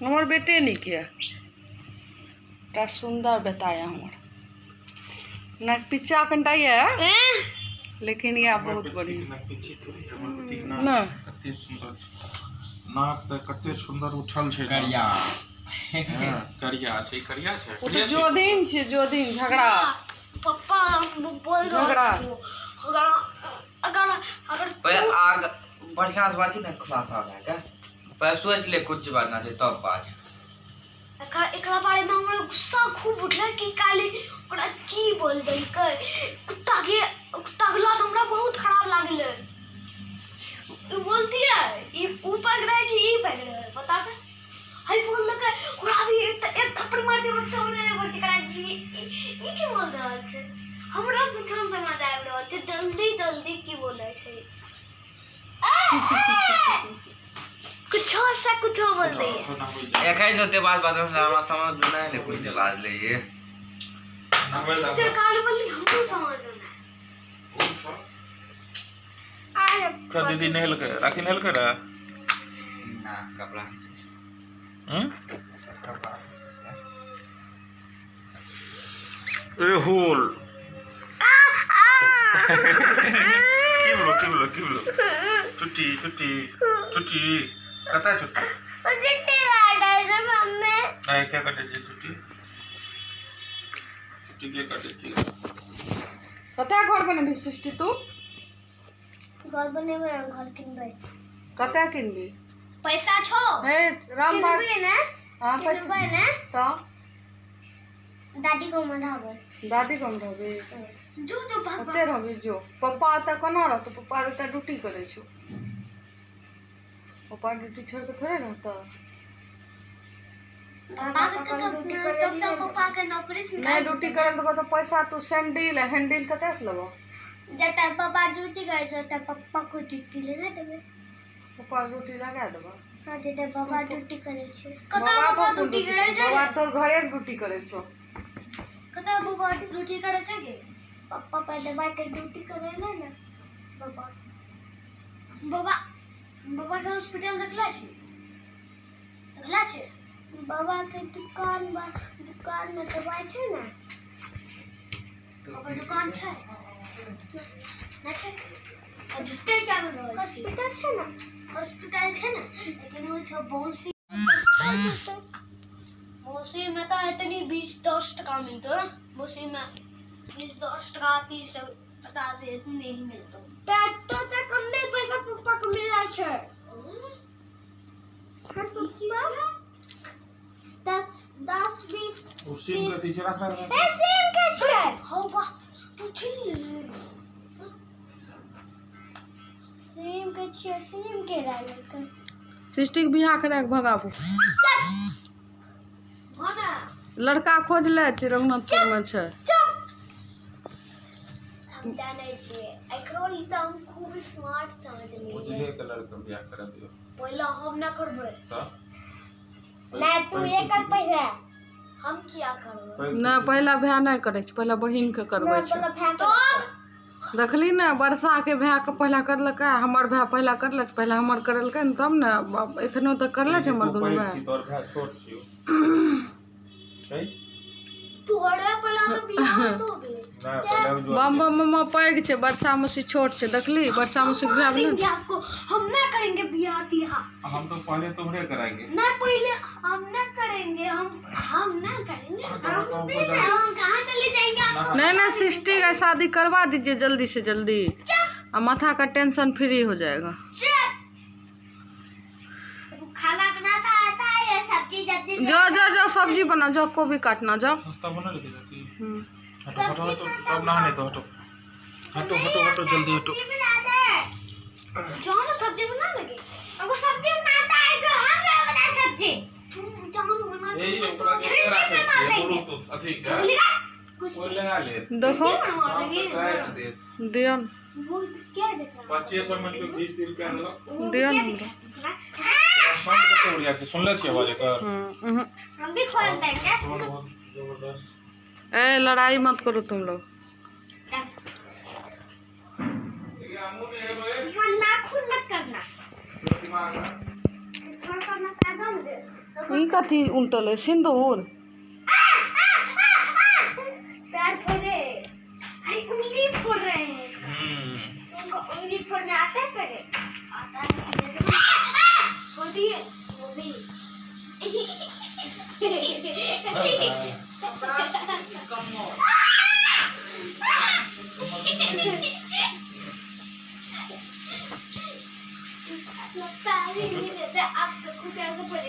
हमर बेटे नीक यऽ, एकटा सुन्दर बेटा यऽ हमर। नाक पिच्चा कनिटा यऽ, लेकिन यऽ बहुत बढ़िया। ना कते सुंदर नाक त कते सुंदर उठल छै। करिया करिया छै, करिया छै। ओ तऽ जोधिन छै, जोधिन झगड़ा। पप्पा बोल झगड़ा। अगर अगर अगर पहिले आग बढ़िया से बाजी ने, खुलासा भए के पहिले सोच ले कुछ बात ना छै तब बाज। एकरा बारे में हमरा गुस्सा खूब उठलै कि काल्हि ओकरा की बोल देलकै। कुत्ता के लात हमरा बहुत खराब लागलै। उ बोलतियै ई उ पकड़े कि ई पकड़े पता छै। हई बोललकै ओकरा भी एक थप्पड़ मार दे बच्चा ने भर्ती करा दी। ई की बोल रहल छै, हमरा कुछ नहीं समझ आबि रहल छै। जल्दी जल्दी की बोलै छै, कुछो से कुछो बोल दैए। एखन ओते बात बात हमरा समझ नहि ने कुछ बाज लइए। जे काल्हि बोलली हमरो समझ नहि। अच्छा दीदी नहेलकै, राखी नहेलकै रे? ना कपड़ा कपड़ा ए होल की बोलो की बोलो की बोलो? छुट्टी छुट्टी छुट्टी कतऽ छुट्टी? छुट्टी काटै छै मम्मी। आइ क्या काटै छै छुट्टी? छुट्टी के काटै छै? कतऽ घर बनेबही सृष्टि तू? घर बनेबै, घर किनबै। कतऽ किनबी? पैसा छौ? हे राम भाग। किनबै ने? हाँ पैसा किनबै ने? तऽ दादी गाँव में रहबै। दादी गाँव में रहबी? जो जो भाग ओते रहबी जो। पप्पा ओतऽ कोना रहतौ? पप्पा ओतऽ ड्यूटी करै छौ। पप्पा ड्यूटी छोड़ि कऽ थोड़े रहतौ। पापा के तब तक पप्पा के नौकरी से नहीं ड्यूटी करल देबो तऽ पैसा तू सैंडल हैंडल कतऽ से लेबो? जतऽ पापा ड्यूटी करै छै ओतऽ पप्पा को ड्यूटी लगा देबै। पप्पा ड्यूटी लगा देबो? हाँ जतऽ पापा ड्यूटी करै छै। कतऽ पापा ड्यूटी करै छै? बाबा तोर घरे ड्यूटी करै छौ। कतऽ बाबा ड्यूटी करै छै गे? पप्पा पर दबा के ड्यूटी करै ले ने। बाबा बाबा बाबा के हॉस्पिटल देखला छै? देखला छै? बाबा के दुकान बा, दुकान में दवाई छै ने? ओकर दुकान छै ना छै? आ झूठे क्या में रहल छी? हॉस्पिटल छै ने? हॉस्पिटल छै ने, लेकिन ओ छै बहुत सी मौसी में तो इतनी 20-10 टका मिलतो ना। मौसी में 20-10 टका 30 50 इतने ही मिलतो। तो कम में पैसा पप्पा के मिल जाय छै। हाँ पप्पा 10 20 सिम के पीछे रख रहा है। ए सिम के छै। हां बात तू छीन ले। सिम के छै, सिम के डालके सृष्टि के बियाह करा के भगाबू। लड़का खोज ले छै, रघुनाथपुर में छै। हम जानै छियै एकरो लिए तऽ हम खूब स्मार्ट समझलियै। उजले कलर के बियाह करा दियो। पहला हम ना करबै। तऽ ना तू एकर पहिरा। हम किया करबै? ना पहला भाय नहि करै छै, पहला बहिन के करबै छै। देखली ने वर्षा के भाय के पहला करलकै, हमर भाय पहला करलक, पहला हमर करलकै ने तब ने एखनो तक करले छै हमर दुनू भाय। तोर भाय छोट छियौ। तोहरे पहला तो बियाह तो गेलै। ना पहला जो बम बम मम्मा पैघ छै, वर्षा मौसी छोट छै। देखली वर्षा मौसी के बियाह भेलै? आपको हम ना करेंगे बियाह तिहा। हम तो पहले तुम्हारे कराएंगे। ना पहले हम ना करेंगे, हम ना करेंगे। हम हम कहाँ चले जाएंगे आपको? नहीं नहीं सृष्टि का शादी करवा दीजिए जल्दी से जल्दी, और माथा का टेंशन फ्री हो जाएगा। खाना बनाता आता है, सब्जी जल्दी जाओ जाओ जाओ सब्जी बनाओ, जाओ गोभी काटना जाओ। नाश्ता बना लेके जाती है। हटो हटो हटो, अब नहाने दो, हटो हटो हटो हटो जल्दी हटो। जाओ ना सब्जी बना लगे, हमको सब्जी बनाता है तो हम क्या बना सब्जी? तुम जाओ ना बना। ए ओकरा के राखै छियै बोलू तो अथी के कुछ कोई लगा ले। देखो काट दे दियो वो क्या देख रहा? 2500 मिनट के 20 30 रुपया देलक। दियो ना। साउंड कते बढ़िया छै, सुनले छियै आवाज एकर? हम भी खोल देंगे। साउंड बहुत जबरदस्त। ए लड़ाई मत करो तुम लोग। नाखून मत करना। थोड़ा करना पैदा मुझे। तो ई कथी उनटल है सिंदूर? पैर फोड़े, अरे उंगली फोड़ रहे हैं इसका। उनको उंगली फोड़ने आता है? पहले आता है, फोड़ दिए वो भी। पैर ही नहीं देते आप तो खुद ऐसे बोले।